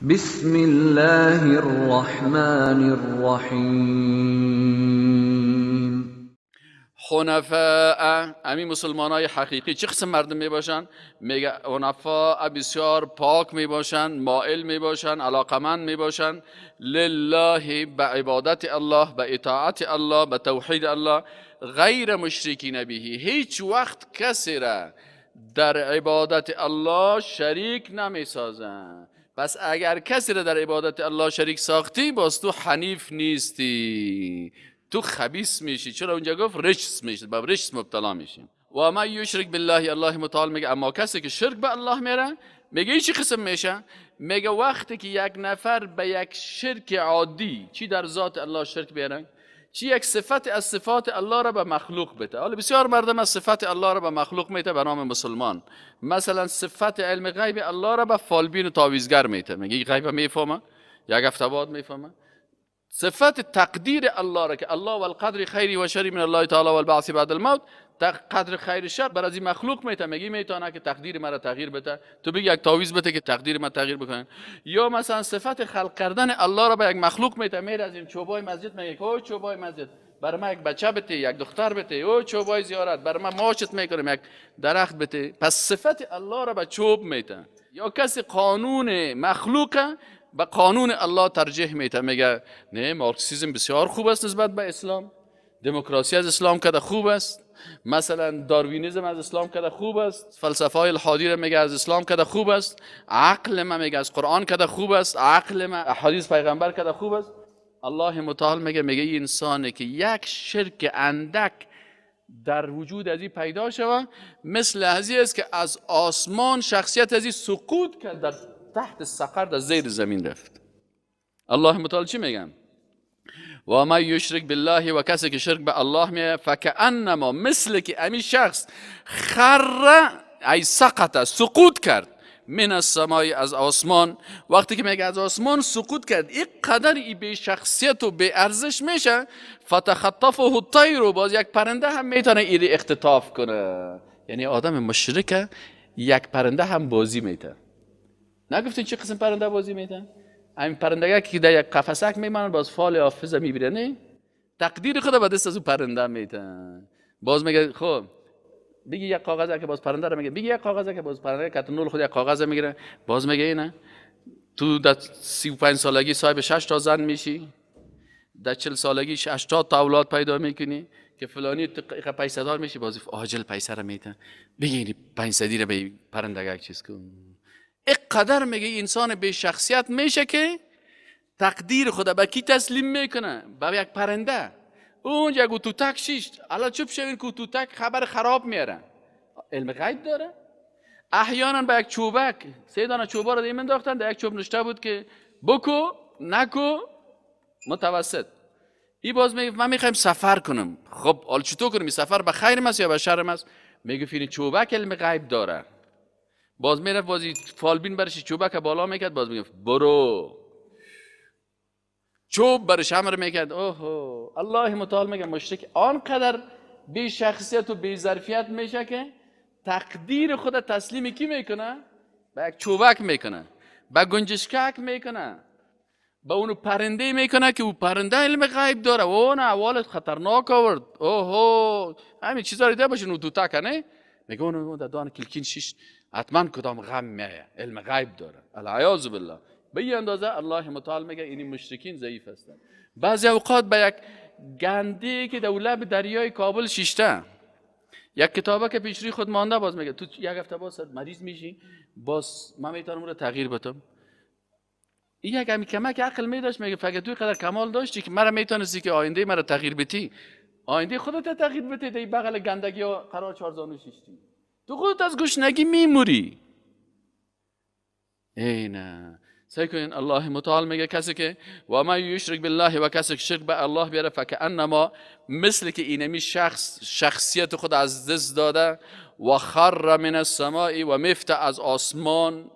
بسم الله الرحمن الرحیم. حنفاء، امی مسلمان های حقیقی چه قسم مردم می باشن؟ میگه حنفاء بسیار پاک می باشن، مائل می باشن، علاقمند می باشن لله، به عبادت الله، به اطاعت الله، به توحید الله، غیر مشرکین به، هیچ وقت کسی را در عبادت الله شریک نمی سازن. پس اگر کسی را در عبادت الله شریک ساختی، باز تو حنیف نیستی، تو خبیث میشی. چرا اونجا گفت رجس میشی، با رجس مبتلا میشی. و ما یشرک بالله، الله متعال میگه اما کسی که شرک به الله میره، میگه چی قسم میشه؟ میگه وقتی که یک نفر به یک شرک عادی، چی در ذات الله شرک بیاره، چی یک صفت از صفات الله را به مخلوق بده. حالا بسیار مردم از صفت الله را به مخلوق میته به نام مسلمان. مثلا صفت علم غیب الله را به فالبین و تعویذگر میته، میگه غیب میفهمه، یک هفته بعد میفهمه. صفت تقدیر الله را که الله والقدر خیری و شری من الله تعالی والبعث بعد الموت، قدر خیر شر بر از این مخلوق میته، میگه میتونه که تقدیر مرا تغییر بده، تو بگی یک تعویذ بده که تقدیر من تغییر بکنه. یا مثلا صفت خلق کردن الله را به یک مخلوق میته، میره از این چوبای مسجد میگه او چوبای مسجد بر من یک بچه بده، یک دختر بده، او چوبای زیارت بر من ماچت میکنم یک درخت بده. پس صفت الله را به چوب میته. یا کسی قانون مخلوق به قانون الله ترجیح میده، میگه نه مارکسیسم بسیار خوب است نسبت به اسلام، دموکراسی از اسلام کده خوب است، مثلا داروینیزم از اسلام کده خوب است، فلسفه های الحادی را میگه از اسلام کده خوب است، عقل ما میگه از قرآن کده خوب است، عقل ما احادیث پیغمبر کده خوب است. الله متعال میگه این انسانی که یک شرک اندک در وجود از این پیدا شوه، مثل از است که از آسمان شخصیت از این سقوط کرد، در تحت سقر در زیر زمین رفت. الله متعال چی میگن؟ و ما یشرک بالله، و کسی که شرک به الله میه، فکأنما، مثل که امی شخص خر ای سقط، سقوط کرد، من السماء، از آسمان. وقتی که میگه از آسمان سقوط کرد، این قدر ای به شخصیت و به ارزش میشه، فتخطفه الطیر، باز یک پرنده هم میتونه ایره اختطاف کنه. یعنی آدم مشرکه یک پرنده هم بازی میته. نگفتین چه قسم پرنده بازی میتن؟ همین پرنده که در یک قفسک میمانن، باز فال حافظه میبینه، نه تقدیر خود به دست از اون پرنده میتن. باز میگه خب بگی یک کاغذ که باز پرنده رو میگه، بگی یک کاغذ که باز پرنده که نول خود یک کاغذ میگیره، باز میگه اینه تو در 35 سالگی صاحب 6 تا زن میشی، در 40 سالگی 80 تا اولاد پیدا میکنی که فلانی تو پیسه دار میشی، باز عاجل پیسه رو میتن، بگی 500 رو به پرنده یک چیز کن. اقدر میگه انسان به شخصیت میشه که تقدیر خود به کی تسلیم میکنه؟ به یک پرنده. اونجا یک توتک شیشت، الان چوب شوین که توتک خبر خراب میاره، علم غیب داره. احیانا به یک چوبک، سه دانه چوبا رو دیم انداختن، در یک چوب نشته بود که بکو نکو متوسط. ای باز میگه من میخوایم سفر کنم، خب حالا چطور کنم؟ سفر به خیر است یا به شر است؟ میگه این چوبک علم غیب داره. باز میرفت بازی فالبین برش چوبک بالا میکرد، باز میگفت برو، چوب برش امر میکرد. اوه الله متعال میگه مشرک آنقدر بی شخصیت و بی ظرفیت میشه که تقدیر خود تسلیم کی میکنه؟ به یک چوبک میکنه، به گنجشکک میکنه، به اونو پرنده میکنه که او پرنده علم غیب داره. او نه احوالت خطرناک آورد، اوه همین چیزا رو دیده باشین اون دوتک نه، میگه اونو در دان کلکین شیش حتما کدام غم میایه، علم غیب داره. العیاذ بالله. به این اندازه الله متعال میگه این مشرکین ضعیف هستند. بعضی اوقات به یک گنده که در لب دریای کابل شیشته، یک کتابه که پیش روی خود مانده، باز میگه تو یک هفته باز مریض میشی، باز من میتونم رو تغییر بدم. این یک همی کمک عقل میداشت، میگه فقط تو قدر کمال داشتی که مرا میتونستی که آینده مرا تغییر بدی، آینده خودت تغییر بدی، در بغل گندگی ها قرار چهارزانو شیشتی، تو خودت از گشنگی میموری. ای نه سعی کنین. الله متعال میگه کسی که و ما یشرک بالله، و کسی که شرک به الله بیاره، فکأنما، مثل که اینمی شخص شخصیت خود از دست داده، و خر من السماء، و مفته از آسمان،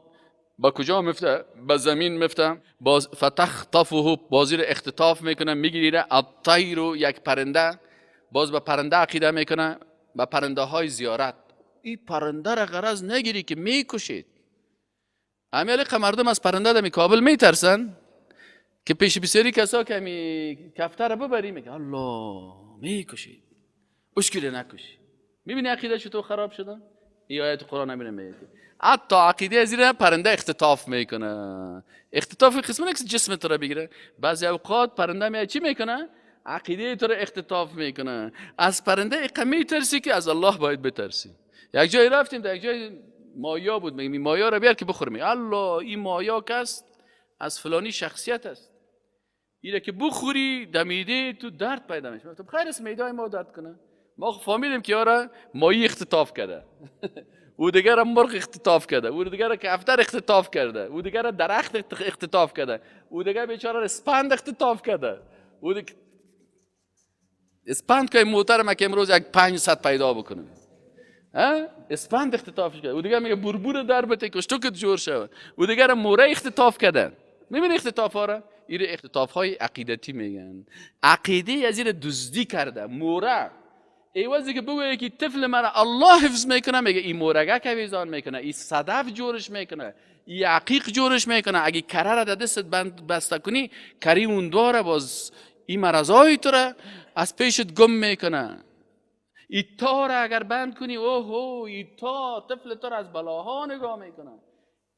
با کجا مفته؟ به زمین مفته. باز فتخطفه، بازی رو اختطاف میکنه، میگیره. الطیر، یک پرنده، باز به پرنده عقیده میکنه، به پرنده های زیارت. این پرنده را غرض نگیری که میکشید. امیال مردم از پرنده در کابل میترسن که پیش بسیاری کسا که می کفتر ببری میگه الله میکشی، اشکیره نکشی. میبینی عقیده چطور خراب شده؟ این آیت قرآن نمیره میگه حتی عقیده زیر پرنده اختطاف میکنه. اختطاف قسم نیست جسم تو رو بگیره، بعضی اوقات پرنده میاد چی میکنه؟ عقیده تو رو اختطاف میکنه. از پرنده اقا میترسی که از الله باید بترسی. یک جایی رفتیم در یک جای مایا بود، میگیم مایا رو بیار که بخوریم. الله این مایا کست از فلانی شخصیت است، اینه که بخوری دمیده تو درد پیدا میشه. تو خیر است میده ما درد کنه، ما فهمیدیم که یارا مایی اختطاف کرده، او دیگر مرغ اختطاف کرده، او دیگر کفتر اختطاف کرده، او دیگر درخت اختطاف کرده، او دیگر بیچاره اسپند اختطاف کرده، او دیگر اسپند که موتر ما که امروز یک 500 پیدا بکنه، اسپند اختطاف کرده، او دیگر میگه بربور در بته کشتو که جور شود، او دیگر موره اختطاف کرده. میبینی اختطاف ها را؟ این اختطاف های عقیدتی میگن. عقیده از این دزدی کرده موره، ایوازی که بگویه که طفل مرا الله حفظ میکنه، میگه این مورگه که ویزان میکنه، این صدف جورش میکنه، این عقیق جورش میکنه، اگه کره را در دستت بند بسته کنی کری اون دوره باز این مرضای تو را از پیشت گم میکنه. این تا را اگر بند کنی اوه این تا طفل تو را از بلاها نگاه میکنه.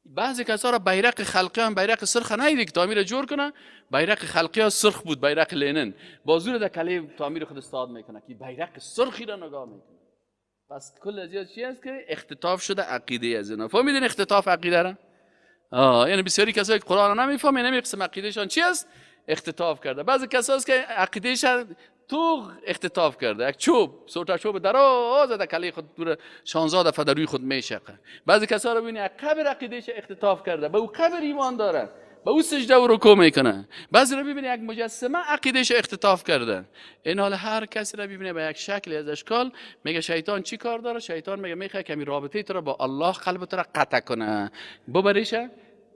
بعضی کسا را بیرق خلقی هم بیرق سرخ ندیدی که تعمیر جور کنه، بیرق خلقی ها سرخ بود، بیرق لنین بازور در کله تعمیر خود استاد میکنه که بیرق سرخی را نگاه میکنه. پس کل از چی است که اختطاف شده عقیده از اینا. فهمیدین اختطاف عقیده را؟ یعنی بسیاری کسایی که قرآن را نمیفهمن نمی قسم عقیدهشان چی است؟ اختطاف کرده. بعضی کسایی که عقیدهشان تو اختطاف کرده، یک چوب سوتا چوب دراز در کله خود دور 16 دفعه در روی خود میشقه. بعضی کسا رو ببینی قبر عقیدهش اختطاف کرده، به او قبر ایمان داره، به او سجده و رکوع میکنه. بعضی رو ببینی یک مجسمه عقیدهش اختطاف کرده. این حال هر کسی رو ببینه به یک شکلی از اشکال میگه شیطان چی کار داره؟ شیطان میگه میخواد کمی رابطه تو رو با الله قلب تو رو قطع کنه، ببریش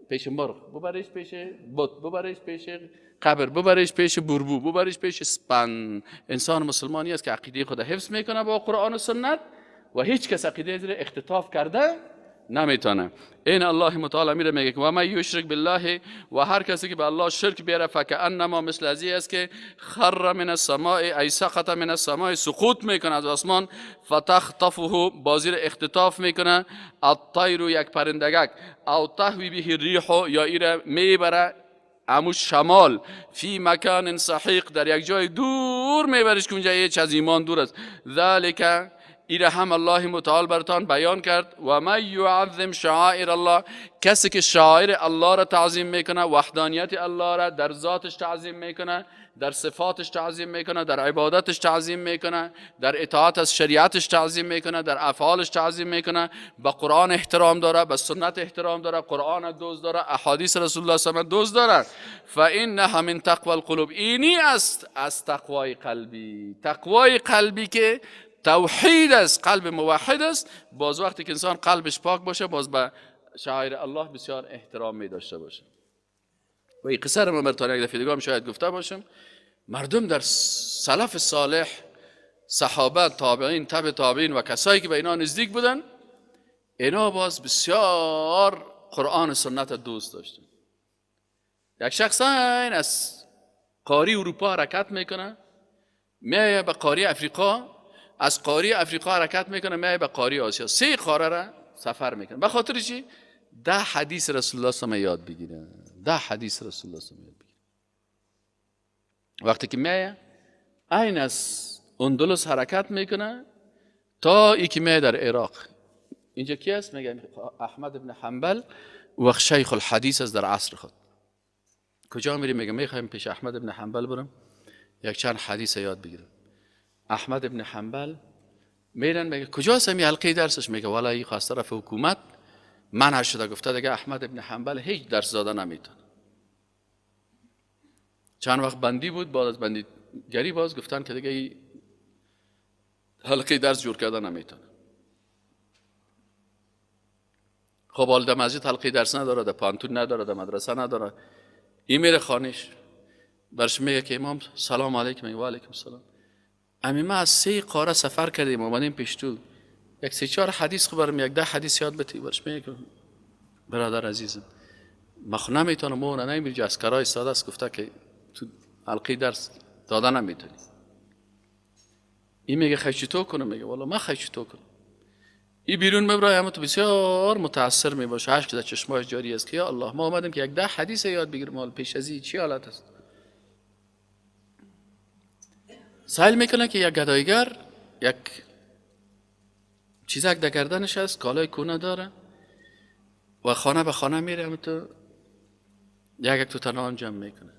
پیش مرغ، ببریش پیش بت، ببریش پیش قبر، ببریش پیش بربو، ببریش پیش اسپن. انسان مسلمانی است که عقیده خود حفظ میکنه با قرآن و سنت و هیچ کس عقیده زیر اختطاف کرده نمیتونه. این الله متعال میره میگه که و من یشرک بالله، و هر کسی که به الله شرک بیاره فکأنما مثل ازی است که خر من السماء ای سقط من السماء، سقوط میکنه از آسمان، فتخطفه بازیر اختطاف میکنه، الطیر یک پرندگک، او تهوی به الریح یا ایره میبره امو شمال، فی مکان سحیق در یک جای دور میبرش که اونجا هیچ از ایمان دور است. ذالک ایره هم الله متعال برتان بیان کرد. و من یعظم شعائر الله، کسی که شعائر الله را تعظیم میکنه، وحدانیت الله را در ذاتش تعظیم میکنه، در صفاتش تعظیم میکنه، در عبادتش تعظیم میکنه، در اطاعت از شریعتش تعظیم میکنه، در افعالش تعظیم میکنه، به قرآن احترام داره، به سنت احترام داره، قرآن دوست داره، احادیث رسول الله صلی الله علیه و دوست داره. فانها من تقوی القلوب، اینی است از تقوای قلبی. تقوای قلبی که توحید است، قلب موحد است. باز وقتی که انسان قلبش پاک باشه، باز به شعائر الله بسیار احترام می داشته باشه. و این قصه رو من براتون یک دفعه دیگه هم شاید گفته باشم. مردم در سلف صالح، صحابه، تابعین، تبع تابعین و کسایی که به اینا نزدیک بودن، اینا باز بسیار قرآن و سنت دوست داشتن. یک شخص این از قاری اروپا حرکت میکنه، میایه به قاری افریقا، از قاری افریقا حرکت میکنه میایه به قاری آسیا، 3 قاره را سفر میکنه. به خاطر چی؟ 10 حدیث رسول الله صلی الله علیه و یاد بگیره. 10 حدیث رسول الله صلی الله علیه و یاد بگیره. وقتی که میایه این از اندلس حرکت میکنه تا ای که میایه در عراق. اینجا کی است؟ میگه احمد ابن حنبل وقت شیخ الحدیث است در عصر خود. کجا میری؟ میگه میخوایم پیش احمد ابن حنبل برم یک چند حدیث یاد بگیرم. احمد ابن حنبل میرن، میگه کجاست این حلقه درسش؟ میگه والا این خواست طرف حکومت منع شده، گفته دیگه احمد ابن حنبل هیچ درس داده نمیتونه. چند وقت بندی بود، بعد از بندیگری باز گفتن که دیگه حلقه درس جور کرده نمیتونه. خب حالا در مسجد حلقه درس نداره، در پانتون نداره، در مدرسه نداره. این میره خانش، برش میگه که امام سلام علیکم. میگه و علیکم السلام. امی ما از 3 قاره سفر کردیم اومدیم پیش تو، یک 3-4 حدیث خو برم، یک 10 حدیث یاد بتی. برش میگه برادر عزیزم ما خو نمیتونم، اون نمیره عسکرای ساده است، گفته که تو حلقه درس داده نمیتونی. این میگه خی چطور کنم؟ میگه والا من خی چطور کنم. این بیرون میبره، اما تو بسیار متاثر میباشه، اشک در چشماش جاری است که یا الله ما آمدیم که یک 10 حدیث یاد بگیریم، حال پیش از این چی حالت است. سایل میکنه که یک گدایگر یک چیزک در گردنش است، کالای کونه داره و خانه به خانه میره، اما تو یک تو تنها جمع میکنه.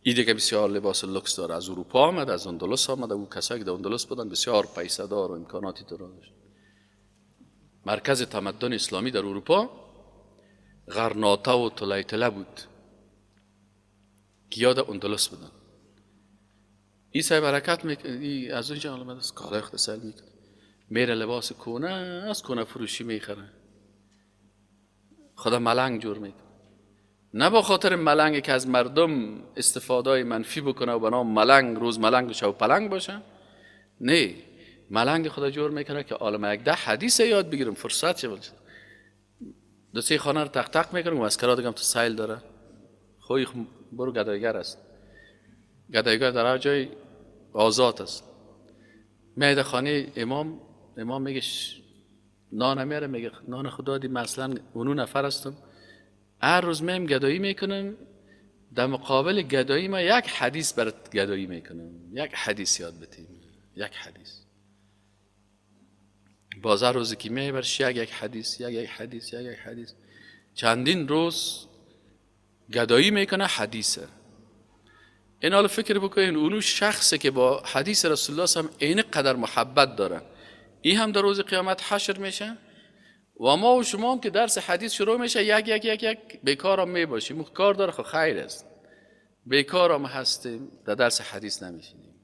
این دیگه بسیار لباس لوکس داره، از اروپا آمد، از اندلس آمد. او کسایی که در اندلس بودن بسیار پیسه دار و امکاناتی داشت. مرکز تمدن اسلامی در اروپا غرناطه و طلیطله بود که یاد اندلس بودن. این صاحب حرکت میکنه، ای از اونجا آمد از کالای خود سیل میکنه، میره لباس کونه از کونه فروشی میخره، خدا ملنگ جور میکنه. نه با خاطر ملنگ که از مردم استفاده منفی بکنه و به نام ملنگ روز ملنگ و شب پلنگ باشه، نه، ملنگ خدا جور میکنه که عالم یک 10 حدیث یاد بگیرم، فرصت چه باشه. دو سه خانه رو تق تق میکنه و اسکرا دیگه هم تو سیل داره، خوی برو گدایگر است، گدایگر در هر جای آزاد است. میاد خانه امام، امام میگه نان میاره، میگه نان خدا دی مثلا اونو نفر هستم، هر روز میم گدایی میکنم، در مقابل گدایی ما یک حدیث برات گدایی میکنم، یک حدیث یاد بدیم، یک حدیث. باز هر روزی که میای برش یک حدیث، یک حدیث، یک حدیث، چندین روز گدایی میکنه حدیثه. این حالا فکر بکنین اونو شخصی که با حدیث رسول الله هم این قدر محبت داره، این هم در روز قیامت حشر میشه و ما و شما هم که درس حدیث شروع میشه یک یک یک یک بیکار هم میباشیم. کار داره خب خیر است، بیکار هم هستیم، در درس حدیث نمیشینیم،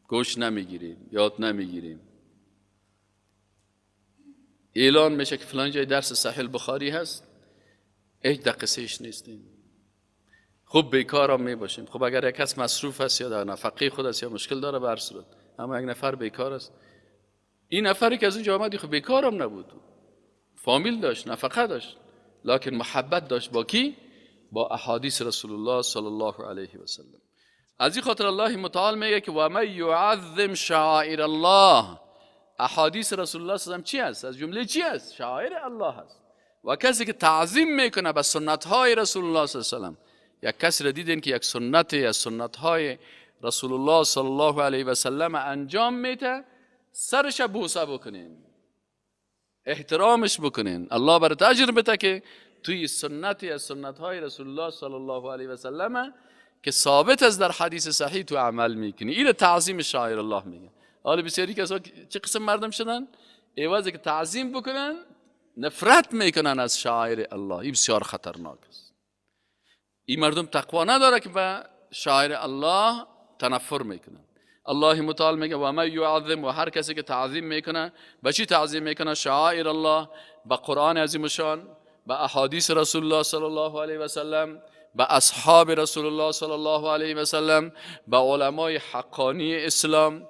گوش نمیگیریم، یاد نمیگیریم. اعلان میشه که فلان جای درس صحیح بخاری هست، هیچ دقیقه‌اش نیستیم. خوب بیکار هم میباشیم. خب اگر یک کس مصروف است یا در نفقه خود است یا مشکل داره به هر صورت، اما یک نفر بیکار است، این نفری که از اونجا آمد خب بیکار هم نبود، فامیل داشت، نفقه داشت، لکن محبت داشت با کی؟ با احادیث رسول الله صلی الله علیه و سلم. از این خاطر الله متعال میگه که و من یعظم شعائر الله، احادیث رسول الله صلی الله علیه و سلم چی است؟ از جمله چی است؟ شعائر الله است. و کسی که تعظیم میکنه به سنت های رسول الله صلی الله علیه و سلم، یک کسی را دیدین که یک سنت از سنت های رسول الله صلی الله علیه و سلم انجام میده، سرش بوسه بکنین، احترامش بکنین، الله برات اجر بده که توی سنتی از سنت های رسول الله صلی الله علیه و سلم که ثابت است در حدیث صحیح تو عمل میکنی. این تعظیم شعائر الله میگه. حالا بسیاری کسا چه قسم مردم شدن، عوض که تعظیم بکنن نفرت میکنن از شعائر الله. این بسیار خطرناک است. این مردم تقوا نداره که به شعائر الله تنفر میکنن. الله متعال میگه و من یعظم، و هر کسی که تعظیم میکنه، به چی تعظیم میکنه؟ شعائر الله، به قرآن عظیم شان، به احادیث رسول الله صلی الله علیه و سلم، به اصحاب رسول الله صلی الله علیه و سلم، به علمای حقانی اسلام،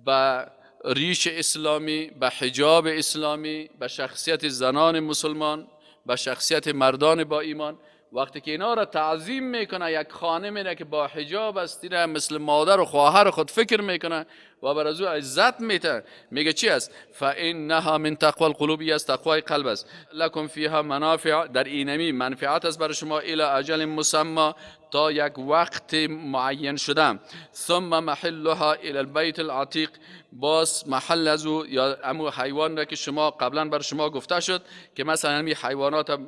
به ریش اسلامی، به حجاب اسلامی، به شخصیت زنان مسلمان، به شخصیت مردان با ایمان. وقتی که اینا را تعظیم میکنه، یک خانم را که با حجاب است مثل مادر و خواهر خود فکر میکنه و بر از او عزت میته، میگه چی است؟ فانها من تقوى القلوب، است تقوای قلب است. لکم فیها منافع، در اینمی منفعت است بر شما، الی اجل مسمى، تا یک وقت معین شده. ثم محلها الى البیت العتیق، باز محل از او یا امو حیوان را که شما قبلا بر شما گفته شد که مثلا می حیوانات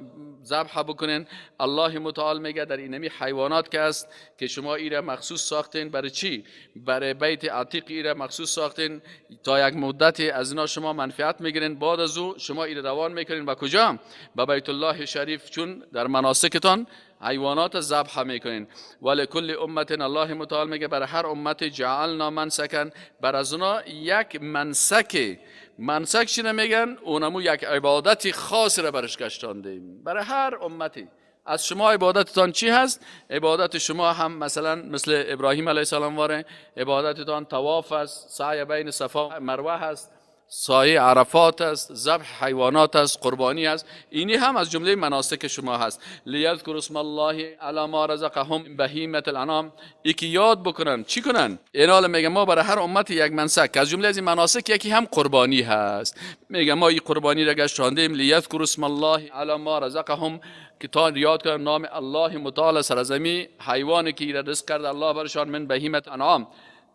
ذبح بکنین، الله متعال میگه در اینمی حیوانات که است که شما ایره مخصوص ساختین، برای چی؟ برای بیت عتیق ایره مخصوص ساختین تا یک مدتی از اینا شما منفعت میگیرین، بعد از او شما ایره روان میکنین به کجا؟ به بیت الله شریف، چون در مناسکتان حیوانات ذبح میکنین. ولکل امت، الله متعال میگه برای هر امت جعلنا منسکن، بر از اونا یک منسک. منسک چی نمیگن؟ اونمو یک عبادتی خاص را برش گشتاندیم برای هر امتی. از شما عبادتتان چی هست؟ عبادت شما هم مثلا مثل ابراهیم علیه السلام واره، عبادتتان طواف است، سعی بین صفا مروه هست، سایه عرفات است، ذبح حیوانات است، قربانی است. اینی هم از جمله مناسک شما هست. لیذکروا اسم الله علی ما رزقهم بهیمة الانعام، ای که یاد بکنن. چی کنن؟ اینا میگه ما برای هر امت یک منسک، از جمله از این مناسک یکی هم قربانی هست. میگه ما این قربانی را گشتاندیم لیذکروا اسم الله علی ما رزقهم، که تا یاد کنن نام الله متعال سرزمی حیوانی که ایره رزق کرده الله برشان، من بهیمة الانعام،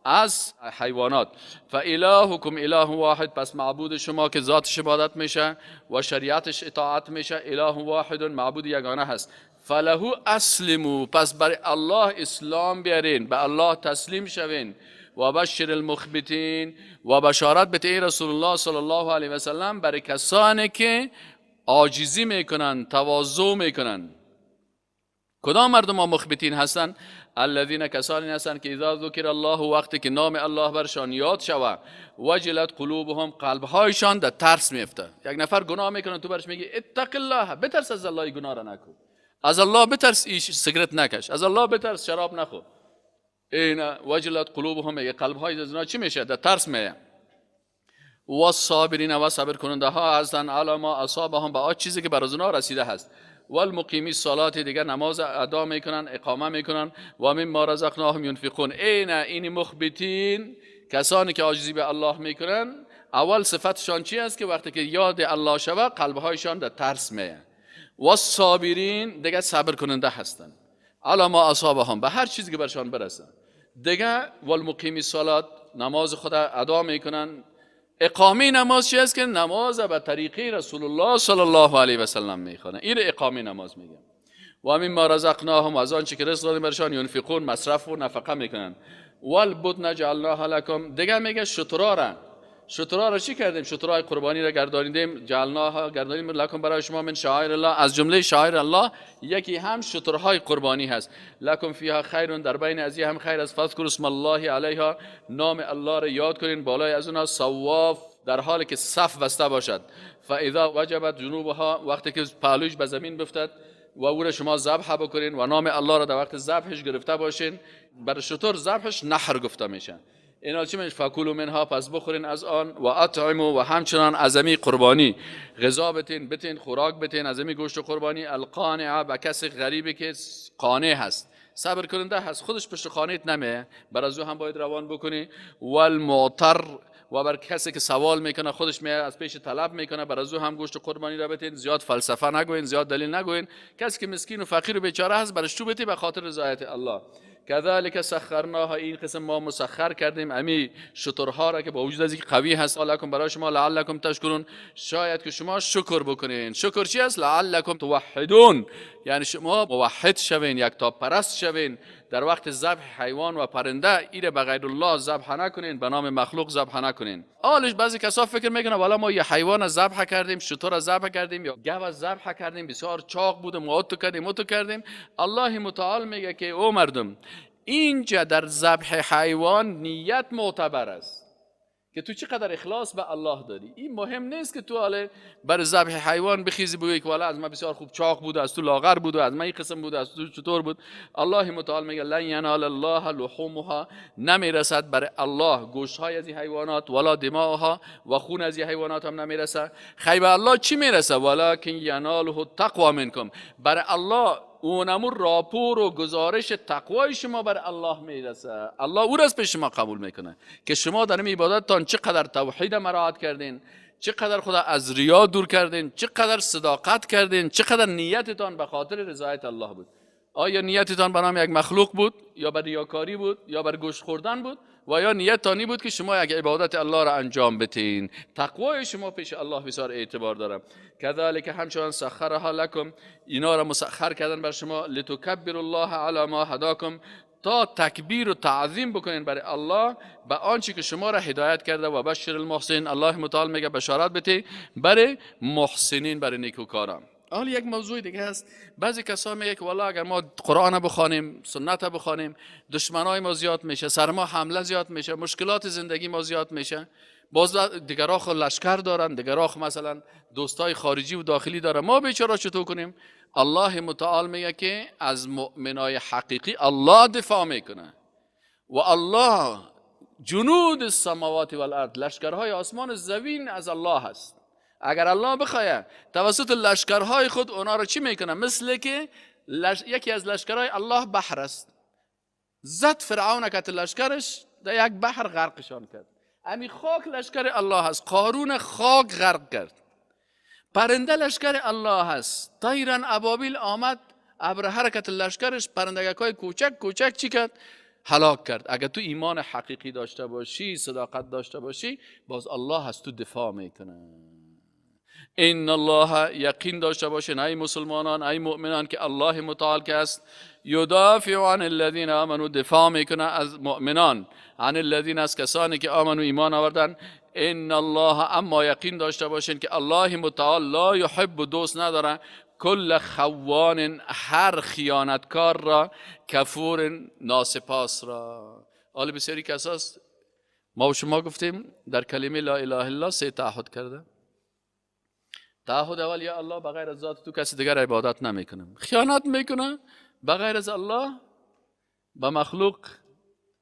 از حیوانات. فالهکم اله واحد، پس معبود شما که ذاتش عبادت میشه و شریعتش اطاعت میشه، اله واحد، معبود یگانه هست. فله اسلموا، پس برای الله اسلام بیارین، به الله تسلیم شوین. و بشر المخبتین، و بشارت بده ای رسول الله صلی الله علیه و سلم برای کسانی که عاجزی میکنن، تواضع میکنن. کدام مردم ها مخبتین هستند؟ الذین، کسانی هستند که اذا ذکر الله، وقتی که نام الله برشان یاد شوه، وجلت قلوبهم، قلبهایشان در ترس میفته. یک نفر گناه میکنه، تو برش میگی اتق الله، بترس از الله، گناه را نکن، از الله بترس ایش سیگرت نکش، از الله بترس شراب نخور. این وجلت قلوبهم، میگه قلبهای از اینا چی میشه؟ در ترس میه. و الصابرین، و صبر کننده ها هستند، علی ما اصابهم، به آن چیزی که بر از اونا رسیده هست. والمقیمی الصلاه، دیگه نماز ادا میکنن، اقامه میکنن. و مما رزقناهم ینفقون. این مخبتین، کسانی که عاجزی به الله میکنن، اول صفتشان چی است؟ که وقتی که یاد الله شوه قلبهایشان در ترس میه. و الصابرین، دیگه صبر کننده هستند، علی ما اصابهم، به هر چیزی که برشان برسه. دیگه والمقیمی الصلاه، نماز خود ادا میکنن. اقامه نماز چی است؟ که نماز به طریقه رسول الله صلی الله علیه و سلم میخوانه، این اقامه نماز میگه. و مما رزقناهم، از آنچه که رزق دادیم برشان، ینفقون، مصرف و نفقه میکنن. والبدن جعلناها لکم، دیگه میگه شترا را، شترا را چی کردیم؟ شترای قربانی را گردانیدیم، جعلناها، گردانیدیم لکم برای شما، من شعائر الله، از جمله شعائر الله یکی هم شترهای قربانی هست. لکم فیها خیر، در بین از هم خیر است. فاذکروا اسم الله علیها، نام الله را یاد کنین بالای از اونها. صواف، در حالی که صف بسته باشد. فاذا وجبت جنوبها، وقتی که پهلوش به زمین بفتد و او را شما ذبح بکنین و نام الله را در وقت ذبحش گرفته باشین. بر شتر ذبحش نحر گفته میشه. اینا چی میشه؟ فکلوا منها، پس بخورین از آن. و اطعموا، و همچنان از امی قربانی غذا بتین، بتین خوراک بتین از امی گوشت قربانی. القانع، به کسی غریبی که قانع هست، صبر کننده هست، خودش پشت خانهت نمیه، بر از او هم باید روان بکنی. والمعتر، و بر کسی که سوال میکنه، خودش میه از پیش طلب میکنه، بر از او هم گوشت قربانی را بتین. زیاد فلسفه نگوین، زیاد دلیل نگوین. کسی که مسکین و فقیر و بیچاره هست برش تو بتی به خاطر رضایت الله. کذالک سخرناها، این قسم ما مسخر کردیم امی شترها را که با وجود از اینکه قوی هست، لکم، برای شما، لعلکم تشکرون، شاید که شما شکر بکنین. شکر چی است؟ لعلکم توحدون، یعنی شما موحد شوین، یکتا پرست شوین. در وقت ذبح حیوان و پرنده ایره به غیر الله ذبح نکنین، به نام مخلوق ذبح نکنین. آلش بعضی کسا فکر میکنن والا ما یه حیوان ذبح کردیم، شتر ذبح کردیم یا گاو ذبح کردیم، بسیار چاق بود، ما تو کردیم، تو کردیم. الله متعال میگه که او مردم، اینجا در ذبح حیوان نیت معتبر است که تو چقدر اخلاص به الله داری. این مهم نیست که تو حالا بر ذبح حیوان بخیزی بگویی که والا از من بسیار خوب چاق بود، از تو لاغر بود، از من این قسم بود، از تو چطور بود. الله متعال میگه لن ینال الله لحومها، نمیرسد بر الله گوشت های از این حیوانات، ولا دماءها، و خون از این حیوانات هم نمیرسه. خیب الله چی میرسه؟ ولکن یناله التقوا منکم، بر الله اونمو راپور و گزارش تقوای شما بر الله میرسه. الله او را از پیش شما قبول میکنه که شما در این عبادتتان چقدر توحید مراعات کردین، چقدر خدا از ریا دور کردین، چقدر صداقت کردین، چقدر نیتتان به خاطر رضایت الله بود. آیا نیتتان به نام یک مخلوق بود، یا بر ریاکاری بود، یا بر گوشت خوردن بود، و یا نیتتانی بود که شما یک عبادت الله را انجام بتین؟ تقوای شما پیش الله بسیار اعتبار داره. کذالک، همچنان، سخرها لکم، اینا را مسخر کردن بر شما، لتکبروا الله علی ما هداکم، تا تکبیر و تعظیم بکنین برای الله به آنچه که شما را هدایت کرده. و بشر المحسنین، الله متعال میگه بشارت بده برای محسنین، برای نیکوکاران. حالا یک موضوع دیگه هست. بعضی کسا میگه که والله اگر ما قرآن بخوانیم، سنت بخوانیم، دشمنای ما زیاد میشه، سر ما حمله زیاد میشه، مشکلات زندگی ما زیاد میشه. باز دیگرها خو لشکر دارن، دیگرها خو مثلا دوستای خارجی و داخلی دارن، ما بیچاره چطور کنیم؟ الله متعال میگه که از مؤمنای حقیقی الله دفاع میکنه و الله جنود السماوات والارض، لشکرهای آسمان زمین از الله هست. اگر الله بخواه توسط لشکرهای خود اونا رو چی میکنه؟ مثل که یکی از لشکرهای الله بحر است، زد فرعون که لشکرش در یک بحر غرقشان کرد. امی خاک لشکر الله هست، قارون خاک غرق کرد. پرنده لشکر الله هست، طیرن ابابیل آمد ابر حرکت لشکرش پرندگک های کوچک کوچک چی کرد؟ هلاک کرد. اگر تو ایمان حقیقی داشته باشی، صداقت داشته باشی، باز الله از تو دفاع میکنه. ان الله، یقین داشته باشین ای مسلمانان، ای مؤمنان، که الله متعال که است یدافع عن الذین آمنوا، دفاع میکنه از مؤمنان، عن الذین از کسانی که آمنوا ایمان آوردن. ان الله، اما یقین داشته باشین که الله متعال لا یحب، دوست نداره، کل خوان، هر خیانتکار را، کفور، ناسپاس را. حالا بسیاری کساست ما و شما گفتیم در کلمه لا اله الا الله سه تعهد کرده. تعهد اول، یا الله بغیر از ذات تو کسی دیگر عبادت نمیکنم. خیانت میکنه، بغیر از الله به مخلوق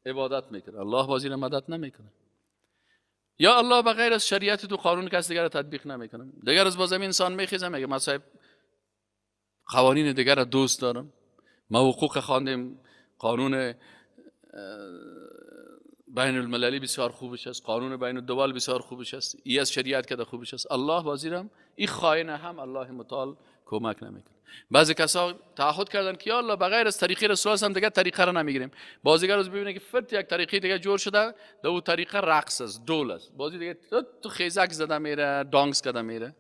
عبادت میکنه، الله بازی را مدد نمیکنه. یا الله بغیر از شریعت تو قانون کسی دیگر را تطبیق نمیکنم. دیگر از بازم انسان میخیزه میگه من صاحب قوانین دیگر را دوست دارم، ما حقوق خواندیم، قانون بین المللی بسیار خوبش است، قانون بین الدول بسیار خوبش است، ای از شریعت که خوبش است. الله بازیرم این خائن هم الله متعال کمک نمیکنه. بعضی کسا تعهد کردن که یا الله بغیر از طریقه رسول الله هم دیگه طریقه را نمیگیریم. بازیگر روز ببینه که فت یک طریقه دیگه جور شده، در اون طریقه رقص است، دول است، بازی دیگه تو خیزک زده میره، دانگس کرده میره.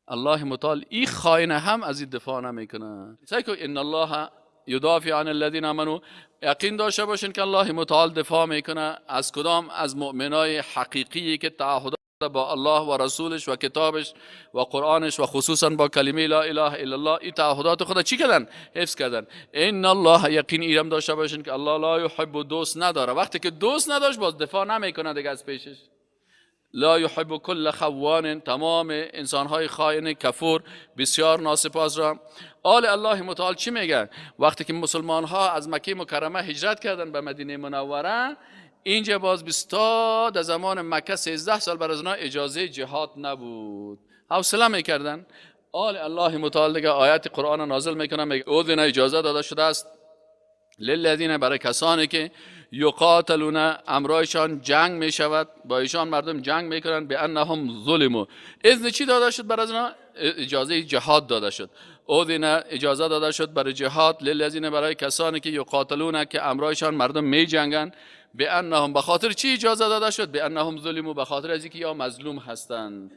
الله متعال این خائن هم از این دفاع نمیکنه. سعی کن ان الله یدافع عن الذین آمنوا، یقین داشته باشین که الله متعال دفاع میکنه از کدام؟ از مؤمنای حقیقی که تعهد با الله و رسولش و کتابش و قرآنش و خصوصا با کلمه لا اله الا الله، این تعهدات خود چی کردن؟ حفظ کردن. ان الله، یقین ایرم داشته باشین که الله لا یحب، دوست نداره. وقتی که دوست نداشت باز دفاع نمیکنه دیگه از پیشش. لا یحب کل خوان، تمام انسانهای خائن کفور بسیار ناسپاس را. آل الله متعال چی میگه؟ وقتی که مسلمان ها از مکه مکرمه هجرت کردن به مدینه منوره، اینجا باز 20 در زمان مکه 13 سال بر از اونا اجازه جهاد نبود، حوصله میکردن. آل الله متعال دیگه آیات قرآن نازل میکنه، میگه اذن، اجازه داده شده است للذین، برای کسانی که یقاتلون، امرایشان جنگ می شود، با ایشان مردم جنگ میکنن، به انهم ظلموا. اذن چی داده شد برای اینا؟ اجازه جهاد داده شد. اذن، اجازه داده شد برای جهاد للذین، برای کسانی که یقاتلون، که امرایشان مردم می جنگن، به انهم، به خاطر چی اجازه داده شد؟ به انهم ظلموا، به خاطر از اینکه یا مظلوم هستند.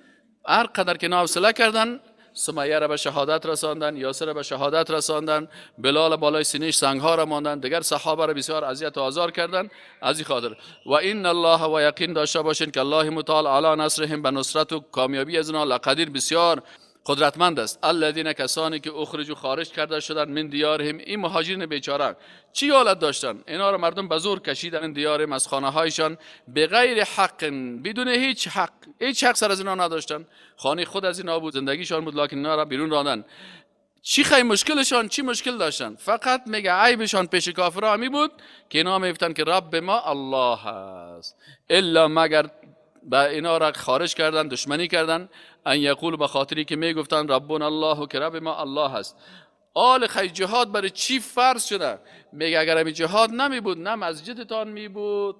هر قدر که حوصله کردن، سمیه را به شهادت رساندن، یاسر را به شهادت رساندن، بلال بالای سینه‌اش سنگها را ماندن، دیگر صحابه را بسیار اذیت و آزار کردن از این خاطر. و ان الله، و یقین داشته باشین که الله متعال علی نصرهم، به نصرت و کامیابی از آنها لقدیر، بسیار قدرتمند است. الذین، کسانی که اخرجوا، خارج کرده شدن، من دیارهم، این مهاجرین بیچاره چی حالت داشتن؟ اینا رو مردم به زور کشیدن دیارهم، از خانه هایشان، بغیر حق، بدون هیچ حق، هیچ حق سر از اینا نداشتن، خانه خود از اینا بود، زندگیشان بود، لکن اینا را بیرون راندن. چی خیلی مشکلشان، چی مشکل داشتن؟ فقط میگه عیبشان پیش کافرها همی بود که اینا میگفتن که رب ما الله است، الا مگر به اینا را خارج کردن، دشمنی کردن، ان یقول، به خاطری که میگفتن ربنا الله، که رب ما الله است. آل خی جهاد برای چی فرض شده؟ میگه اگر همی جهاد نمی بود، نه مسجدتان می بود،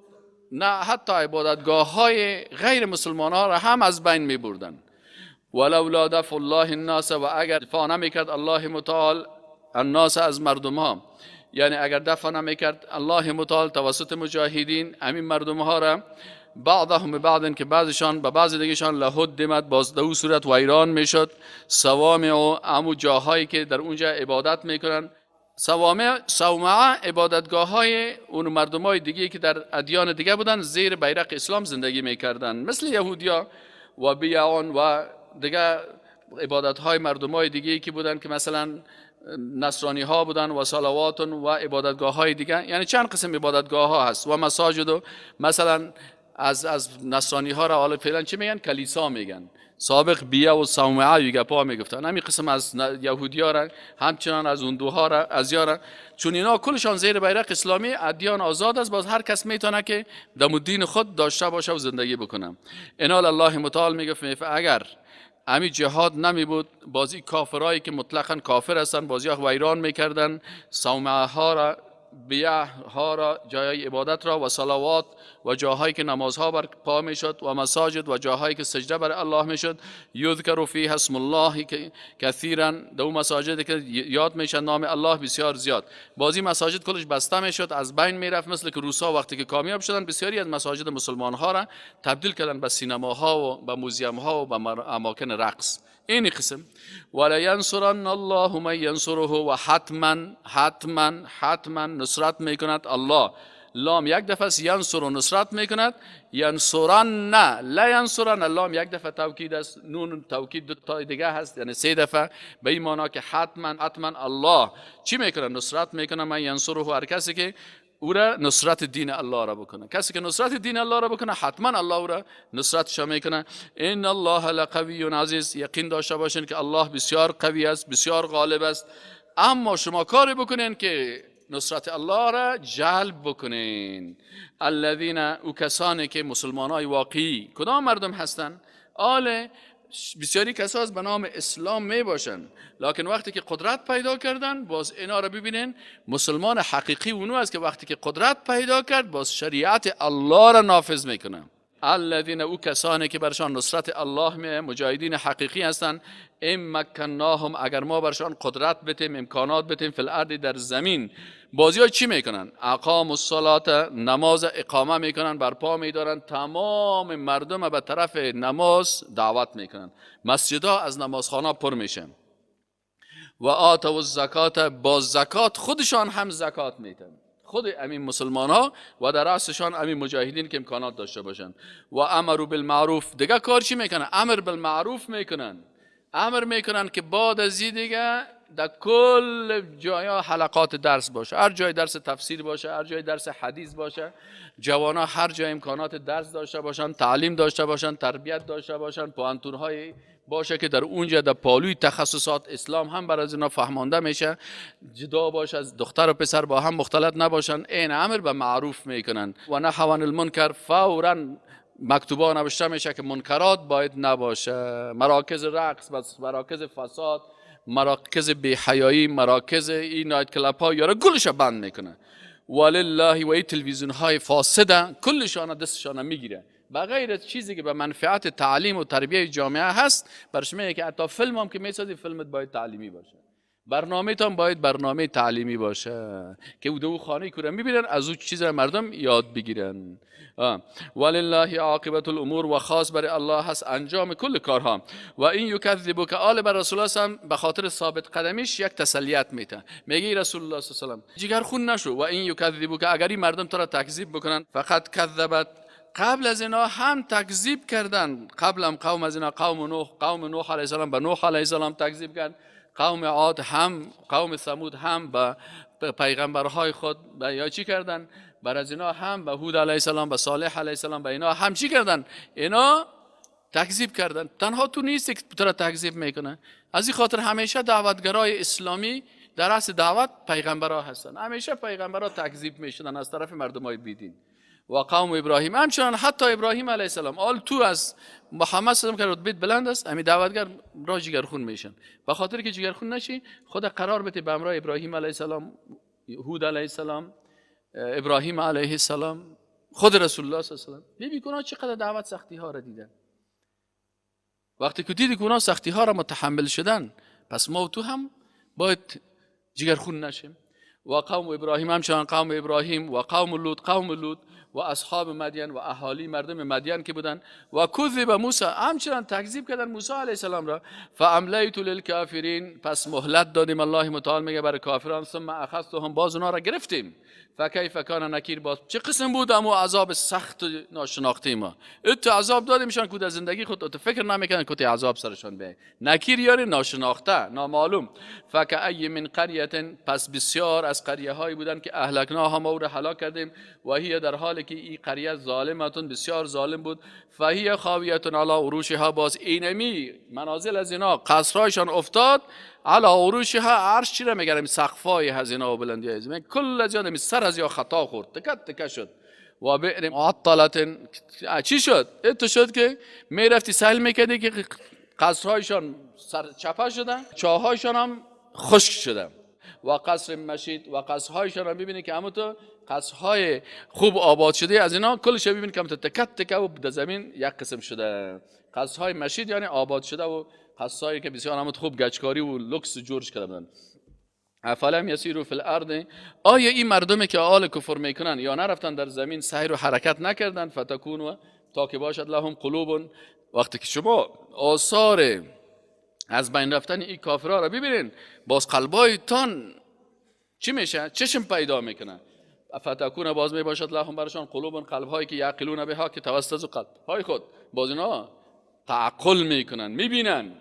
نه حتی عبادتگاه های غیر مسلمان ها را هم از بین می بردن. ولولا دفع الله الناس، و اگر دفاع نمی کرد الله متعال الناس، از مردم ها، یعنی اگر دفع نمی کرد الله متعال توسط مجاهدین همین مردم ها را، بعضهم بعض، که بعضشان به بعض دیگهشان، لهدمت، باز در صورت ویران میشد، صوامع و امو جاهایی که در اونجا عبادت میکنن، صوامع، صومعه، عبادتگاه های اون مردم های دیگه که در ادیان دیگه بودن، زیر بیرق اسلام زندگی میکردن، مثل یهودیا و بیعان و دیگه عبادت های مردم های دیگه که بودن، که مثلا نصرانی ها بودن و صلوات و عبادتگاه های دیگه، یعنی چند قسم عبادتگاه ها هست، و مساجد و مثلا از نصرانی ها را حالا فعلا چی میگن؟ کلیسا میگن. سابق بیه و صومعه و گپا میگفتن. همین قسم از یهودی ها را، همچنان از هندوها را، از یارا، چون اینا کلشان زیر بیرق اسلامی ادیان آزاد است، باز هر کس میتونه که دم دین خود داشته باشه و زندگی بکنه. انا الله متعال میگفت اگر امی جهاد نمی بود، بازی کافرایی که مطلقاً کافر هستن بازی ها ویران میکردن، صومعه ها را، بیه ها را، جای عبادت را و صلوات و جاهایی که نمازها بر پا میشد و مساجد و جاهایی که سجده بر الله میشد، یذکر فیها اسم الله کثیرا، دو مساجد که یاد میشن نام الله بسیار زیاد. بازی مساجد کلش بسته میشد، از بین میرفت، مثل که روسا وقتی که کامیاب شدن بسیاری از مساجد مسلمان ها را تبدیل کردن به سینماها و به موزیم ها و به اماکن رقص. این قسم ولا ینصرن الله من ینصره، و حتما حتما حتما نصرت میکند الله. لام یک دفعه است، ینصر و نصرت میکند، ینصرن نه لا ینصرن، لام یک دفعه توکید است، نون توکید دو تا دیگه هست، یعنی سه دفعه، به این معنا که حتما حتما الله چی میکنه؟ نصرت میکنه. من ینصره، هر کسی که او را نصرت دین الله را بکنه، کسی که نصرت دین الله را بکنه حتما الله او را نصرتش میکنه. ان الله لقوی عزیز، یقین داشته باشین که الله بسیار قوی است، بسیار غالب است. اما شما کاری بکنین که نصرت الله را جلب بکنین. الذین، او کسانی که مسلمانای واقعی کدام مردم هستند؟ آل بسیاری کساس به نام اسلام می باشن، لکن وقتی که قدرت پیدا کردن باز اینا را ببینین، مسلمان حقیقی اونو است که وقتی که قدرت پیدا کرد باز شریعت الله را نافذ میکنه. الذین، او کسانی که برشان نصرت الله می، مجاهدین حقیقی هستند. ام مکناهم، اگر ما برشان قدرت بتیم، امکانات بتیم، فی الارض، در زمین، بازی ها چی میکنن؟ اقام الصلاة، نماز اقامه میکنن، برپا میدارن، تمام مردم به طرف نماز دعوت میکنن، مسجدها از نمازخانه پر میشه. و آتوا الزکات، با زکات خودشان هم زکات میتن، خود امین مسلمان ها و در رأسشان امین مجاهدین که امکانات داشته باشن. و امروا بالمعروف، دیگه کار چی میکنن؟ امر بالمعروف میکنن، امر میکنن که بعد از این دیگه در کل جایا حلقات درس باشه، هر جای درس تفسیر باشه، هر جای درس حدیث باشه، جوانا هر جای امکانات درس داشته باشن، تعلیم داشته باشن، تربیت داشته باشن، پوهنتون‌های باشه که در اونجا در پالوی تخصصات اسلام هم برای اینا فهمانده میشه، جدا باشه از دختر و پسر با هم مختلط نباشن. این امر به معروف میکنن. و نهوا عن المنکر، فورا مکتوبا نوشته میشه که منکرات باید نباشه، مراکز رقص، مراکز فساد، مراکز بی‌حیایی، مراکز این night club ها یارو گلش بند میکنه. ولله، و این تلویزیون های فاسده کلشان دستشان میگیره، بغیر از چیزی که به منفعت تعلیم و تربیه جامعه هست. برش میگه که حتی فیلم هم که میسازی فیلمت باید تعلیمی باشه، برنامه تان باید برنامه تعلیمی باشه که او دو خانه کوره میبینن از او چیز مردم یاد بگیرن. ولله عاقبت الامور، و خاص برای الله هست انجام کل کارها. و این یکذبک، آل بر رسول الله هم به خاطر ثابت قدمیش یک تسلیت میته، میگه رسول الله صلی الله علیه و جگر خون نشو. و این یکذبک، اگر این مردم تو را تکذیب بکنن، فقط کذبت، قبل از اینا هم تکذیب کردن، قبل هم قوم از اینا، قوم نوح، قوم نوح علیه السلام به نوح علیه السلام تکذیب کرد، قوم عاد هم، قوم ثمود هم به پیغمبرهای خود یا چی کردن، بر از اینا هم به هود علیه السلام، به صالح علیه السلام، به اینا هم چی کردن؟ اینا تکذیب کردن. تنها تو نیستی که تو را تکذیب میکنه. از این خاطر همیشه دعوتگرای اسلامی در اصل دعوت پیغمبرها هستن، همیشه پیغمبرها تکذیب میشدن از طرف مردمای بیدین. و قوم ابراهیم همچنان، حتی ابراهیم علیه السلام، آل تو از محمد صلی الله علیه و که رتبه بلند است، همین دعوتگر را جگرخون میشن. به خاطر که جگرخون نشی، خدا قرار بده به امرای ابراهیم علیه السلام، هود علیه السلام، ابراهیم علیه السلام، خود رسول الله صلی الله علیه و سلم. ببین اونا چقدر دعوت سختی ها را دیدن. وقتی که دیدی که اونا سختی ها را متحمل شدن، پس ما و تو هم باید جگرخون نشیم. و قوم ابراهیم همچنان، قوم ابراهیم و قوم لوط، قوم لوط و اصحاب مدین و اهالی مردم مدین که بودن. و کذب موسی، همچنان تکذیب کردن موسی علیه السلام را. فاملیت للکافرین، پس مهلت دادیم، الله متعال میگه برای کافران. ثم اخذتهم، باز اونا را گرفتیم. فکیف کان نکیر، باز چه قسم بود امو عذاب سخت و ناشناخته ما. ات عذاب دادیمشان که در زندگی خود ات فکر نمیکنن که عذاب سرشان بیاد. نکیر یعنی ناشناخته، نامعلوم. فکأی من قریه، پس بسیار از از قریه هایی بودن که اهلکناها، ما او را هلاک کردیم، و هی در حالی که این قریه ظالمتون، بسیار ظالم بود، فهی خاویتون علی عروشها، باز اینمی منازل از اینا قصرهایشان افتاد، علی عروشها عرش چی را میگن، سقفای از اینا و بلندی از اینا، کل از اینا سر از یا خطا خورد، تکه تکه شد. و بئر معطلة، چی شد؟ اتو شد که میرفتی سهل میکردی که قصرهایشان سر چپه شدن، چاهایشان هم خشک شدن. و قصر مشید، و قصرهایشان هم ببینی که همون تو قصرهای خوب آباد شده از اینا کلش ببینی که همون تو تکه تکه و در زمین یک قسم شده. قصرهای مشید یعنی آباد شده و قصرهایی که بسیار همون خوب گچکاری و لوکس جورش کرده بودن. افلم یسیروا فی الارض، آیا این مردمی که آل کفر میکنن یا نرفتن در زمین سیر و حرکت نکردن، فتکون، تا که باشد لهم قلوب، وقتی که شما آثار از بین رفتن این کافرها را ببینین، باز قلبایتان چی میشه؟ چشم پیدا میکنه. فتکون، باز میباشد لهم برشان قلوب، قلبهایی که یعقلون بها، که توسط قلب های خود باز اینا تعقل میکنن، میبینن.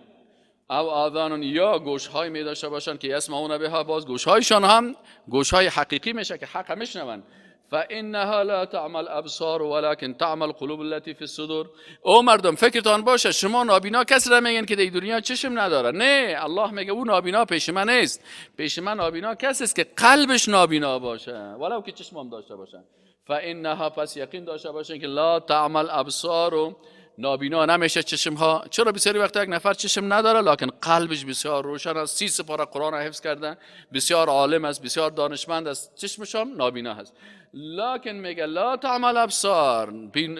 او آذان، یا گوش های می داشته باشن که یسمعون بها، باز گوش هایشان هم گوش های حقیقی میشه که حق میشنون. فانها لا تعمى الابصار ولكن تعمى القلوب التي في الصدور. او مردم فکرتان باشه شما نابینا کسی را میگن که در دنیا چشم نداره، نه، الله میگه او نابینا پیش من نیست، پیش من نابینا کسی است که قلبش نابینا باشه ولو که چشم هم داشته باشه. فانها، پس یقین داشته باشین که لا تعمى الابصار، نابینا نمیشه چشم ها. چرا بسیاری وقت یک نفر چشم نداره لکن قلبش بسیار روشن است، 30 سپاره قرآن حفظ کرده، بسیار عالم است، بسیار دانشمند است، چشمش هم نابینا هست، لکن میگه لا تعمل ابصار،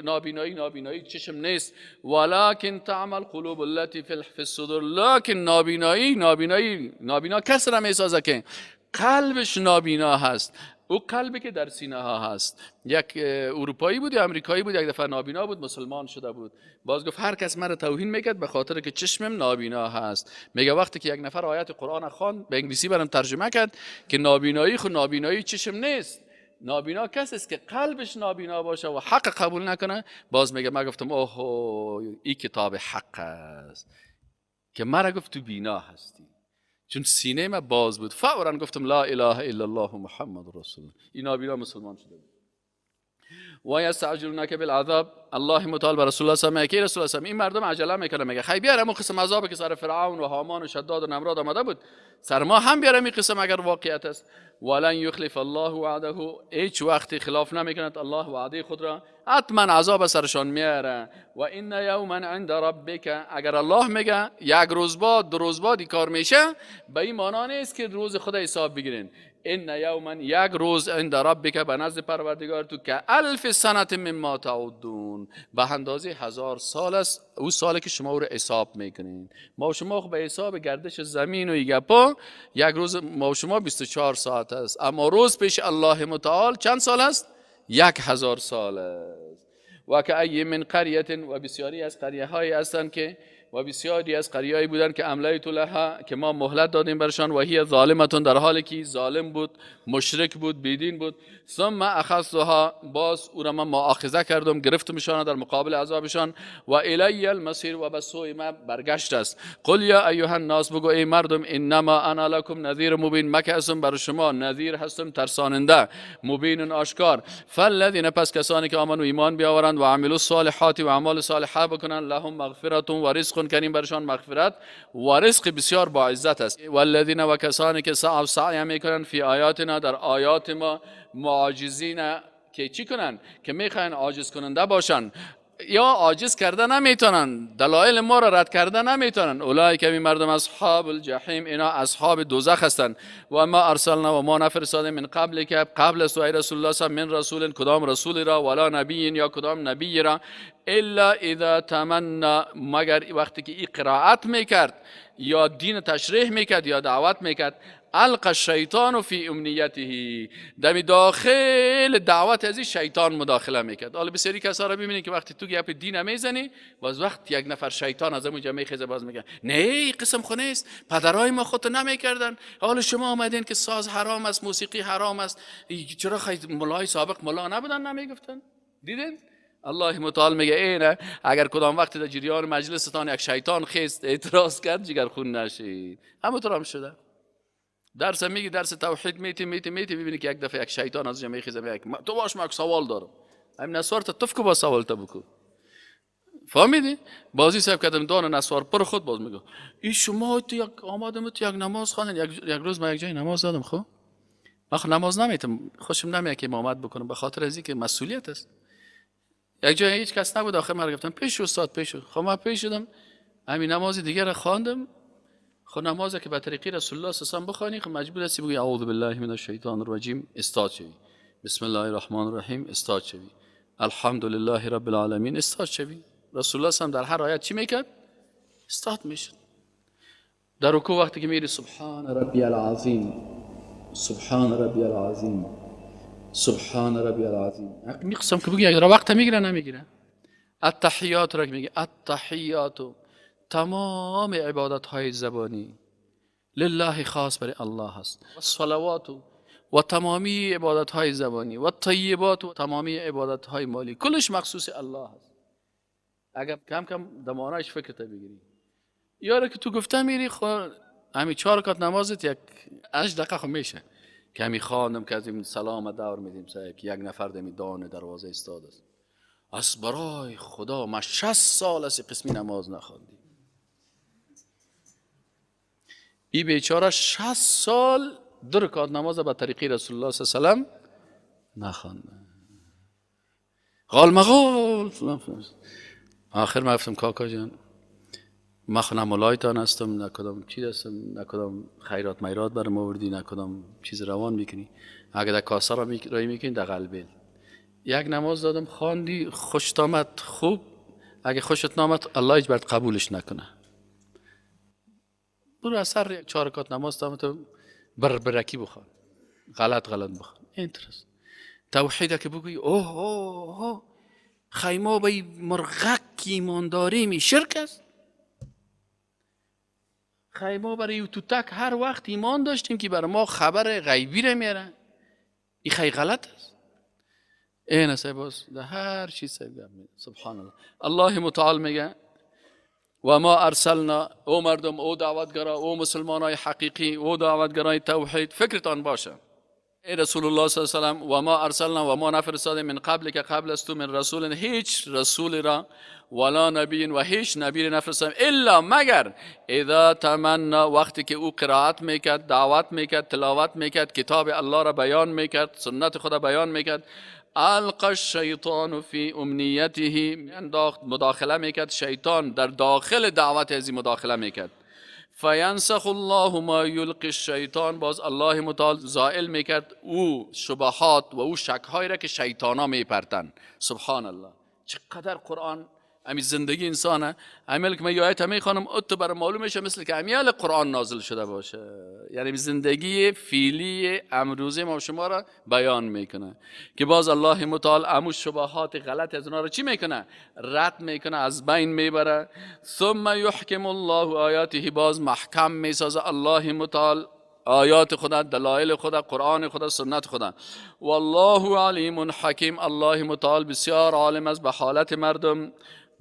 نابینایی نابینایی چشم نیست، ولکن تعمل قلوب التي فی الصدور، لکن نابینایی نابینایی نابینا کس را میسازه که قلبش نابینا هست، او قلبی که در سینه ها هست. یک اروپایی بود یا امریکایی بود، یک دفعه نابینا بود، مسلمان شده بود، باز گفت هر کس مرا توهین میکرد به خاطر که چشمم نابینا هست. میگه وقتی که یک نفر آیت قرآن خواند، به انگلیسی برام ترجمه کرد که نابینایی خود نابینایی چشم نیست، نابینا کسی است که قلبش نابینا باشه و حق قبول نکنه. باز میگه من گفتم اوه این کتاب حق است که مرا گفت تو بینا هستی، چون سینه ما باز بود، فورا گفتم لا اله الا الله محمد رسول الله. این نابینا مسلمان شده بود. و یستعجلونک بالعذاب، الله متعال بر رسول الله صلی الله علیه و رسول الله، این مردم عجله میکنه، میگه خی بیارم اون قسم عذابی که سر فرعون و هامان و شداد و نمراد آمده بود سر ما هم بیارم این قسم اگر واقعیت است. ولن یخلف الله وعده، هیچ وقتی خلاف نمیکند الله وعده خود را، حتما عذاب سرشان میاره. و ان یوما عند ربک، اگر الله میگه یک روز بعد دو روز بعد کار میشه، به این معنا نیست که روز خود حساب بگیرین. ان یوما، یک روز، عند ربک، به نزد پروردگار تو، که الف سنه مما تعدون، به اندازه 1000 سال است او سالی که شما او رو حساب میکنین. ما و شما به حساب گردش زمین و گپا یک روز ما و شما 24 ساعت است، اما روز پیش الله متعال چند سال است؟ 1000 سال است. و که ای من قریه، و بسیاری از قریه هایی هستند که و بسیاری از قریه‌ای بودند که املیت لها، که ما مهلت دادیم برشان، و هی ظالمتون، در حالی که ظالم بود، مشرک بود، بیدین بود. ثم اخذتها، باز او را من مؤاخذه کردم، گرفتمشان در مقابل عذابشان. و الی المصیر، و به سوی ما برگشت است. قل یا ایها الناس، بگو ای مردم، انما انا لکم نذیر مبین، من که هستم بر شما نذیر هستم، ترساننده، مبین آشکار. فالذین، پس کسانی که آمنوا ایمان بیاورند، و عملوا الصالحات، و اعمال صالحه بکنند، لهم مغفرة و رزق کریم، برشان مغفرت و رزق بسیار با عزت است. والذین، و کسانی که سعی سعی میکنند، فی آیاتنا، در آیات ما، معاجزین، که چی کنن؟ که میخواین عاجز کننده باشن یا عاجز کرده نمیتونن، دلایل ما را رد کرده نمیتونن. اولئک، این مردم، اصحاب الجحیم، اینا اصحاب دوزخ هستند. و ما ارسلنا، و ما نفرستادیم، من قبل که قبل از تو ای رسول الله صلی من رسول، کدام رسول را، ولا نبی، یا کدام نبی را، الا اذا تمنا، مگر وقتی که این قرائت میکرد یا دین تشریح میکرد یا دعوت میکرد، القى الشیطان فی امنیته، دمی داخل دعوت از این شیطان مداخله میکرد. حالا بسیاری کسا را میبینی که وقتی تو گپ دین میزنی، باز وقت یک نفر شیطان از اونجا میخیزه، باز میگه نه قسم خو نیست، پدرای ما خودت نمیکردن، حالا شما آمدین که ساز حرام است، موسیقی حرام است، چرا خیلی ملای سابق ملا نبودن نمیگفتن؟ دیدین؟ الله متعال میگه اینه اگر کدام وقت در جریان مجلستان یک شیطان خیست اعتراض کرد، جگر خون نشید. همونطور هم شده. درس میگی، درس توحید میتی میتی میتی، ببینی که یک دفعه یک شیطان از جمعی خیزه میگه تو باش ما سوال دارم، همین نسوار تا تفکو با سوال تا بکو. فهمیدی؟ بازی صاحب کردم دان نسوار پر خود باز میگه ای شما تو یک آمادم تو یک نماز خواندن. یک روز ما یک جای نماز دادم، خب من خب نماز نمیتم، خوشم نمیاد که امامت بکنم به خاطر از اینکه مسئولیت است. یک جای هیچ کس نبود، آخر من گفتم پیش استاد پیش. خب من پیش شدم، همین نماز دیگه را خواندم. خب نمازی که به طریقی رسول الله صلی الله علیه و بخوانی، خب مجبور هستی بگی اعوذ بالله من الشیطان الرجیم استاد شوی، بسم الله الرحمن الرحیم استاد شوی، الحمدلله رب العالمین استاد شوی. رسول الله صلی در هر آیت چی میکرد؟ استاد میشد. در رکوع وقتی که میری سبحان ربی العظیم، سبحان ربی العظیم، سبحان ربی العظیم، میقسم که بگی اگر وقت میگیره نمیگیره. التحیات را میگه، التحیات تمام عبادت های زبانی لله خاص برای الله است، و صلوات و تمامی عبادت های زبانی و طیبات و تمامی عبادت های مالی کلش مخصوص الله است. اگر کم کم دمانش فکر تا بگیری، یاره که تو گفته میری خب همین 4 رکعت نمازت یک 8 دقیقه خب میشه که همی خواندم که از این سلام دور میدیم صاحب که یک نفر دمی دان دروازه استاد است. از برای خدا ما 60 سال از قسمی نماز نخواندیم. ای بیچاره 60 سال 2 رکعت نماز به طریقی رسول الله صلی الله علیه و سلم نخوانده. غال مغال فلان فلان. آخر ما گفتم کاکا جان من خو نه مولایتان هستم، نه کدام چیز هستم، نه کدام خیرات میرات برم آوردی، نه کدام چیز روان میکنی. اگه در کاسه را رای میکنی در قلبل. یک نماز دادم خواندی خوشت آمد خوب، اگه خوشت نامد الله هیچ برات قبولش نکنه. برو از سر 4 رکعت نماز تو بربرکی بخوان، غلط غلط بخوان. اینترست توحید که بگویی اوه اوه اوه خیما به مرغک ایمانداری می شرک است. خیما برای توتک هر وقت ایمان داشتیم که برای ما خبر غیبی را میاره، این خیلی غلط است. این است باز در هر چیز سیب. سبحان الله. الله متعال میگه و ما ارسلنا، او مردم، او دعوتگرا، او مسلمانای حقیقی، او دعوتگرای توحید، فکرتان باشه ای رسول الله صلی الله علیه و سلم، و ما ارسلنا و ما نفرستادیم من قبل که قبل از تو من رسول، هیچ رسول را ولا نبی و هیچ نبی را نفرستادیم الا مگر اذا تمنا، وقتی که او قرائت میکرد، دعوت میکرد، تلاوت میکرد، کتاب الله را بیان میکرد، سنت خدا بیان میکرد، القى الشیطان فی امنیته، انداخت، مداخله میکرد، شیطان در داخل دعوت ازی مداخله میکرد. فینسخ الله ما یلقی الشیطان، باز الله متعال زائل میکرد او شبهات و او شکهایی را که شیطانا میپرتن. سبحان الله چقدر قرآن امی زندگی انسانه. امیل که من آیت میخوانم اتو برای معلوم میشه مثل که امیال قرآن نازل شده باشه، یعنی زندگی فعلی امروزه ما شما را بیان میکنه که باز الله متعال امو شبهات غلط از اونها را چی میکنه؟ رد میکنه، از بین میبره. ثم یحکم الله آیاته، باز محکم میسازه الله متعال آیات خدا، دلایل خدا، قرآن خدا، سنت خدا. والله علیم حکیم، الله متعال بسیار عالم است به حالت مردم،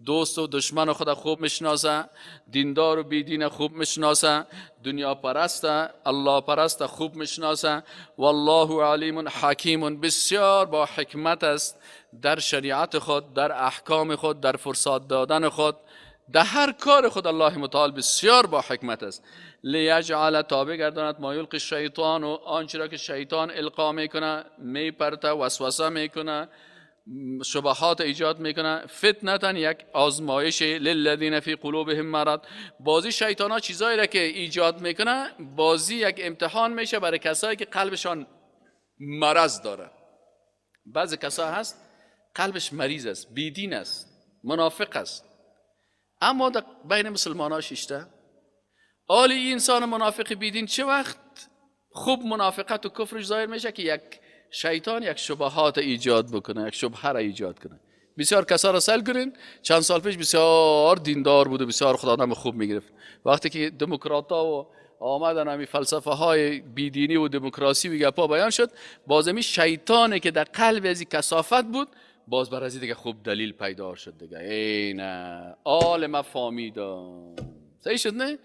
دوست و دشمن خدا خوب میشناسه، دیندار و بیدین خوب میشناسه، دنیا پرست الله پرست خوب میشناسه. والله علیم حکیم، بسیار با حکمت است در شریعت خود، در احکام خود، در فرصت دادن خود، در هر کار خود الله متعال بسیار با حکمت است. لیجعل، تا بگرداند، ما یلقی الشیطان، و آنچه را که شیطان القا میکنه، میپرته، وسوسه میکنه، شبهات ایجاد میکنه، فتنتن، یک آزمایش، للذین فی قلوبهم مرض. بازی شیطان ها چیزایی را که ایجاد میکنه، بازی یک امتحان میشه برای کسایی که قلبشان مرض داره. بعضی کسا هست قلبش مریض است، بیدین است، منافق است، اما در بین مسلمان ها شیشته. آلی انسان منافق بیدین چه وقت خوب منافقت و کفرش ظاهر میشه که یک شیطان یک شبهات ایجاد بکنه، یک شبهه را ایجاد کنه. بسیار کسا را سیل کنین، چند سال پیش بسیار دیندار بود و بسیار خدا آدم خوب میگرفت. وقتی که دموکرات ها و آمدن همین فلسفه های بیدینی و دموکراسی و گپا بیان شد، باز همی شیطانی که در قلب از کثافت بود، باز بر از دیگه خوب دلیل پیدا شد دیگه. اینه آل ما فامیدم صحیح شد نه؟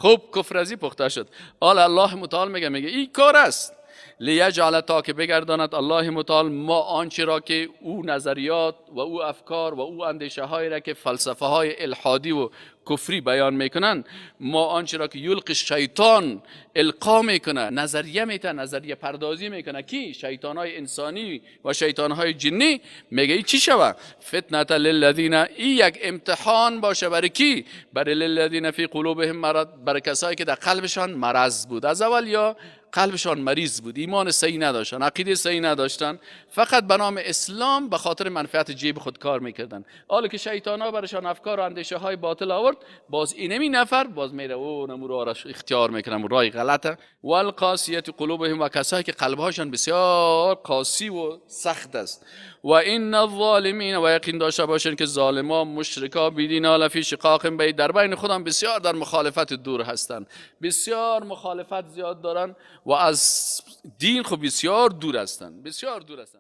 خب کفر ازی پخته شد. حالا الله متعال میگه این کار است، لیجعل، تا که بگرداند الله متعال ما آنچه را که او نظریات و او افکار و او اندیشه های را که فلسفه های الحادی و کفری بیان میکنن، ما آنچه را که یلق شیطان القا میکنه، نظریه میته، نظریه پردازی میکنه، کی؟ شیطان های انسانی و شیطان های جنی. میگه ای چی شوه؟ فتنه للذین، ای یک امتحان باشه برای کی؟ برای للذین فی قلوبهم مرض، برای کسایی که در قلبشان مرض بود از اول، یا قلبشان مریض بود، ایمان صحیح نداشتن، عقیده صحیح نداشتن، فقط به نام اسلام به خاطر منفعت جیب خود کار میکردن. حالا که شیطان ها برشان افکار و اندیشه های باطل آورد، باز اینمی نفر باز میره او نمو راه اختیار میکنه، راه غلطه. والقاسیت قلوبهم، و کسایی که قلبهاشان بسیار قاسی و سخت است. و ان الظالمین، و یقین داشته باشین که ظالما، مشرکا، بیدینا، لفی شقاق بعید، در بین خودم بسیار در مخالفت دور هستند، بسیار مخالفت زیاد دارن و از دین خب بسیار دور هستند، بسیار دور هستند.